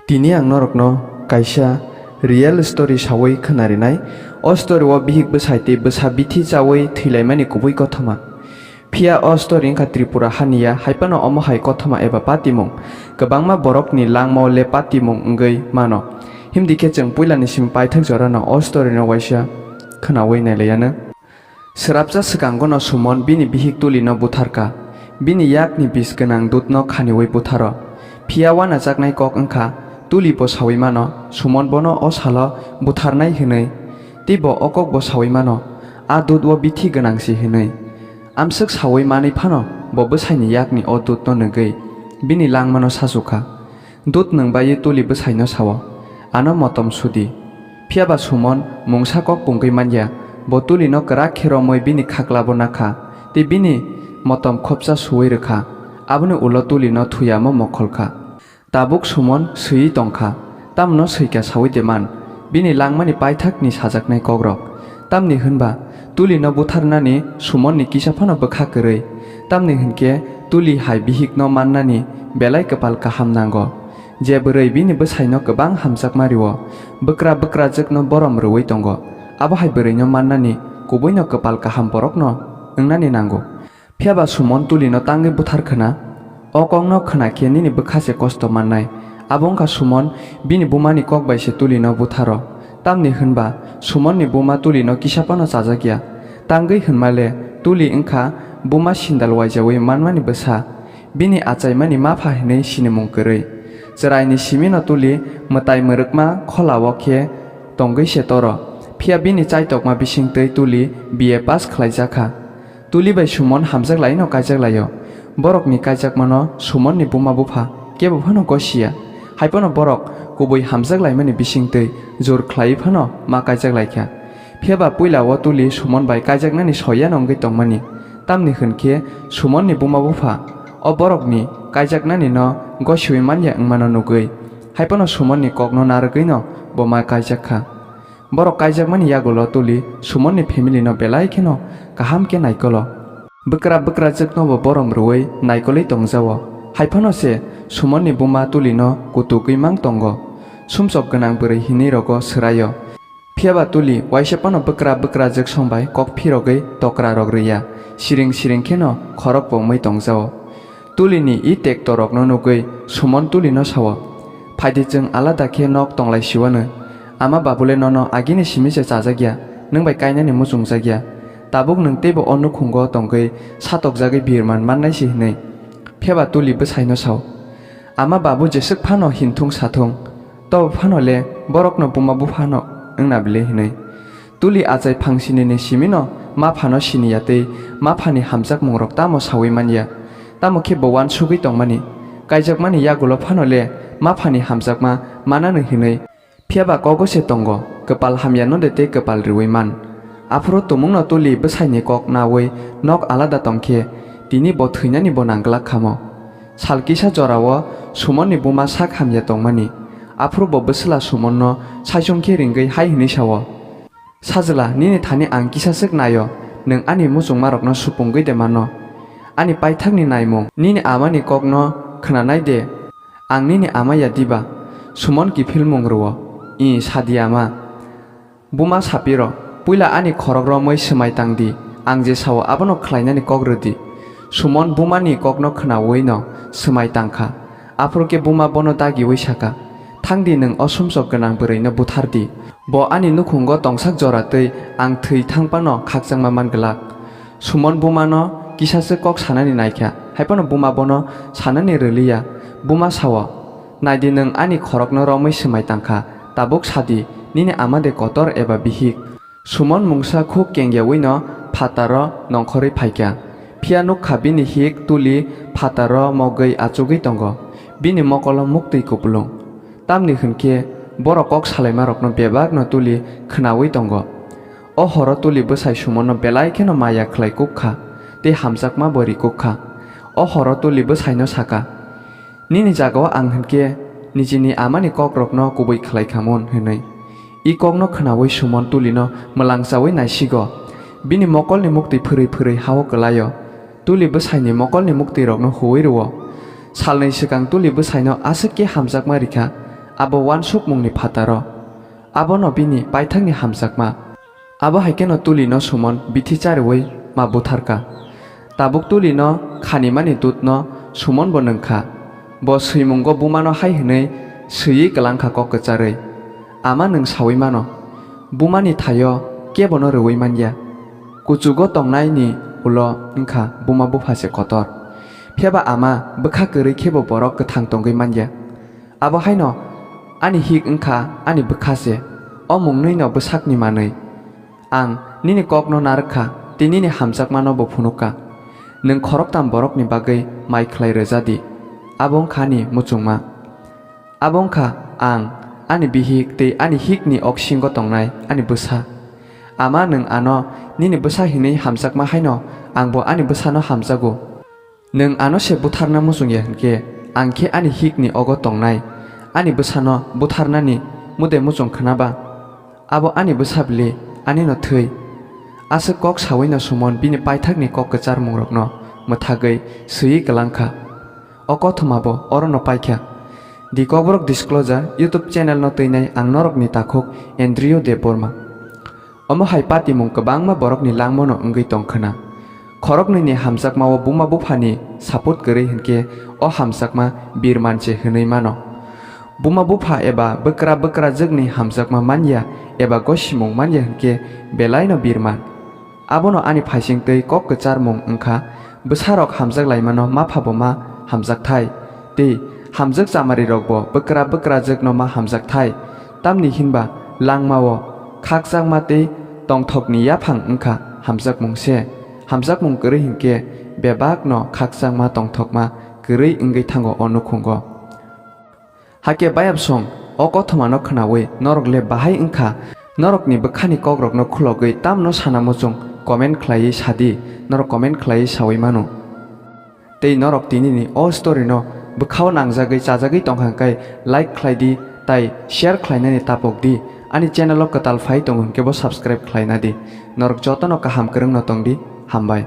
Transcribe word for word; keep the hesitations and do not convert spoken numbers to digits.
Tini ang norokno kaisa real story sawi khwnarinai. O story o bihik bwsai tei bwsa bithi chawi thwilaimani kubui kothoma. Phiya o story wngkha Tripura haniya, haiphano omo hai kothoma eba patimung. Kwbangma borokni langmao le patimung wngwi mano. Himdi khe chwng puilani simi paithak jorano o story no waisa khwnawi nailaiyanw. Swrapsa swkango no Sumon bini bihik Tuli no butharkha. Bini yakni bis gwnang dut no khaniwi butharo. Phiya wanajaknai kok wngkha, Tuli bo sawi mano, Sumon bono o salo butharnai hwnwi. Tei bo o kok bo sawi mano, a dut o bithi gwnang si hwnwi. Amswk sawi manwi phano bo bwsaini yakni o dut no nwgwi bini langmano sachukha. Dut nwng bai Tuli bwsaino sao, "Ano motom sudi." Phiya ba Sumon mungsa kok pungwi manya, bo Tulino kwrak khe romwi bini khaklabo nakha, tei bini motom khopsa suwi rwkha, aboni ulo Tulino thuyamo mokholkha. Tabuk Sumon swiwi tongkha, tamno swikha sawi de man, bini langmani paithakni sajaknai kokrok. Tamni hwnba, Tulino butharnani Sumonni kisa phano bwkha kwrwi, tamni hwnkhe Tuli hai bihikno mannani belai kwpal kaham nango. Je bwrwi bini bwsaino kwbang hamjakma rio, bwkra bwkrajwkno borom rwui tongo, abo hai bwrwino mannani kubuino kwpal kaham borokno wngnani nango. Phiya ba Sumon Tulino tangwi buthar khwna? O kokno khwna khe nini bwkha se kosto mannai. Abo wngkha Sumon bini bumani kok bai se Tulino butharo. Tamni hwnba Sumonni buma Tulino kisa phano chajakya. Tangwi hwnma le Tuli wngkha buma sindal waijawi manmani bwsa. Bini achaimani mapha hinwi sinimung kwrwi. Chwraini simino Tuli mwtai mwrwkma kholao khe tongwi se toro. Phiya bini chaitokma bisingtwi Tuli B A pass khlaijakha. Tuli bai Sumon hamjak laino kaijak laio. Borokni kaijakmano Sumonni buma bupha kebo phano gosiya. Haiphano borok kubui hamjak laimani bisingtwi jor khlaiwi phano ma kaijak laikha. Phiya ba puila o Tuli Sumon bai kaijaknani soyano wngwi tongmani. Tamni hwn khe Sumonni buma bupha o borokni kaijaknanino gosiwi manya wngmano nugwi, haiphano Sumonni kokno narwgwino bo ma kaijak kha. Borok kaijakmani yagulo Tuli Sumonni family no belai kheno kaham khe naikolo. Bwkra bwkrajwkno bo borom rwui naikolwi tongjao. Haiphano se Sumonni buma Tulino kutukgwi mang tongo. Sumsok gwnang bwrwi hinwi rogo swraio. Phiya ba Tuli waisa phano bwkra bwkrajwk song bai kok phirogwi tokra rok rwya. Siring siring kheno khorok bo wngwi tongjao. Tulini i tekto rokno nugwi Sumon Tulino sao, "Phaidi chwng alada khe nok tonglai siwano. Ama babule nono agini simi se chajakya, nwng bai kainani muchungjakya. Tabuk nwng teibo o nukhungo tongwi satokjagwi birman mannai si," hwnwi. Phiya ba Tuli bwsaino sao, "Ama babu jeswk phano hinthung sathung, tobo phano le borokno buma buphano wngna bile," hwnwi. Tuli achai phangsinini simino maphano siniya tei maphani hamjakmungrok tamo sawi manya. Tamo khe bo uansugwi tongmani, kaijakmani yagulo phano le maphani hamjakma manano hinwi. Phiya ba kogo se tongo, kwpal hamyano de tei kwpal riui man. Aphuru tumungno Tuli bwsaini kok naui nok alada tongkhe, tini bo thwinani bo nangglak khamo. Sal kisa jorao Sumonni buma sak hamya tongmani. Aphuru bo bwsla Sumonno saichung khe ringwi hai hwnwi sao, "Sajla, nini thani ang kisa swk naio, nwng ani muchungmarokno supungwi de mano. Ani paithakni naimung, nini amani kokno khwnanai de. Ang nini ama ya diba?" Sumon kiphilmung rwo, "Ih, sadi ama." Buma sapiro, "Puila ani khorok romwi swmai tang di, ang je sao abono khlainani kok rw di." Sumon bumani kokno khwnawino swmai tangkha. Aphuru khe buma bono dagiui saka, "Thang di, nwng o sumsok gwnang bwrwino buthar di. Bo ani nukhungo tongsak jora tei ang thwi thang phano khakchangma man glak." Sumon bumano kisaswk kok sanani naikha, hai phano buma bono sanani rwliya. Buma sao, "Nai di, nwng ani khorokno romwi swmai tangkha, tabuk sa di, nini ama de kotor eba bihik?" Sumon mungsa khuk kengyawino phataro nongkhorwi phaikha. Phiya nukha bini hik Tuli phataro mogwi achugwi tongo. Bini mokolo muktwi kupulung. Tamni hwnkhe borok kok salaimarokno bebakno Tuli khwnaui tongo. O horo Tuli bwsai Sumonno belai kheno maya khlai kuk kha tei hamjakma bo ri kuk kha. O horo Tuli bwsaino saka, "Nini jagao ang hwnkhe nijini amani kokrokno kubui khlai khamun," hwnwi. I kokno khwnaui Sumon Tulino mwlangchaui naisigo. Bini mokolni muktwi phwrwi phwrwi ha-o kwlaio. Tuli bwsaini mokolni muktwirokno huui rwo. Salnwi swkang Tuli bwsaino aswk khe hamjakma rikha, abo uansukmungni phataro. Abono bini paithakni hamjakma. Abo hai kheno tulino sumon bithi chariui ma butharka. Tabuk tulino khanimani dutno sumonbo nwngkha. Bo swimungo bumano hai hwnwi swiwi kwlangkha kok kwcharwi, "Ama, nwng saui mano, bumani thaio kebono rwui manya. Kuchugo tongnaini ulo wngkha buma bupha se kotor. Phiyaba ama bwkha kwrwi khebo borok kwthang tongwi manya. Abo haino ani hik wngkha ani bwkha se, o mungnwino bwsakni manwi. Ang nini kokno narwkha tei nini hamjakmano bo phunukha. Nwng khoroktham borokni bagwi mai khlai rwja di. Abo wngkha ani muchungma. Abo wngkha ang, ani bihik tei ani hikni oksingo tongnai ani bwsa. Ama, nwng ano nini bwsa hinwi hamjakma haino angbo ani bwsano hamjago. Nwng ano se butharna muchung ya hwnkhe, ang khe ani hikni ogo tongnai ani bwsano butharnani mude muchung khna ba? Abo ani bwsa bili, anino thwi." Aswk kok sawino sumon bini paithakni kok kwcharmungrokno mwthagwi swiwi kwlangkha. O kothoma bo orono paikha. The Kokborok Disclosure YouTube channel no twinai ang norokni takhuk Andrew Debbarma. Omo hai patimung kwbangma borokni langmano wngwi tongkhwna. Khoroknwini hamjakmao buma buphani support kwrwi hwnkhe o hamjakma birman se hwnwi mano. Buma bupha eba bwkra bwkrajwkni hamjakma manya eba gosimung manya hwnkhe belaino birman. Abono ani phaising tei kok kwcharmung wngkha, bwsarok hamjak laimano ma phabo ma hamjakthai, tei hamjak chamarirokbo bwkra bwkrajwkno ma hamjakthai. Tamni hinba langmao khakchangma tei tongthokni yaphang wngkha hamjakmung se. Hamjakmung kwrwi hinkhe bebakno khakchangma tongthokma kwrwi wngwi thango o nukhungo. Hakhe bayapsong o kothomano khwnaui norok le bahai wngkha? Norokni bwkhani kokrokno khulogwi tamno sana muchung comment khlaiwi sadi, norok comment khlaiwi saui mano. Tei norok tinini o story no bwkhao nangjagwi chajagwi tongkha hwnkhe like khlai di tai share khlainani tapok di. Ani channel o kwtal phai tongo hwnkhe bo subscribe khlaina di. Norok jotono kaham kwrwngno tong di. Hambai.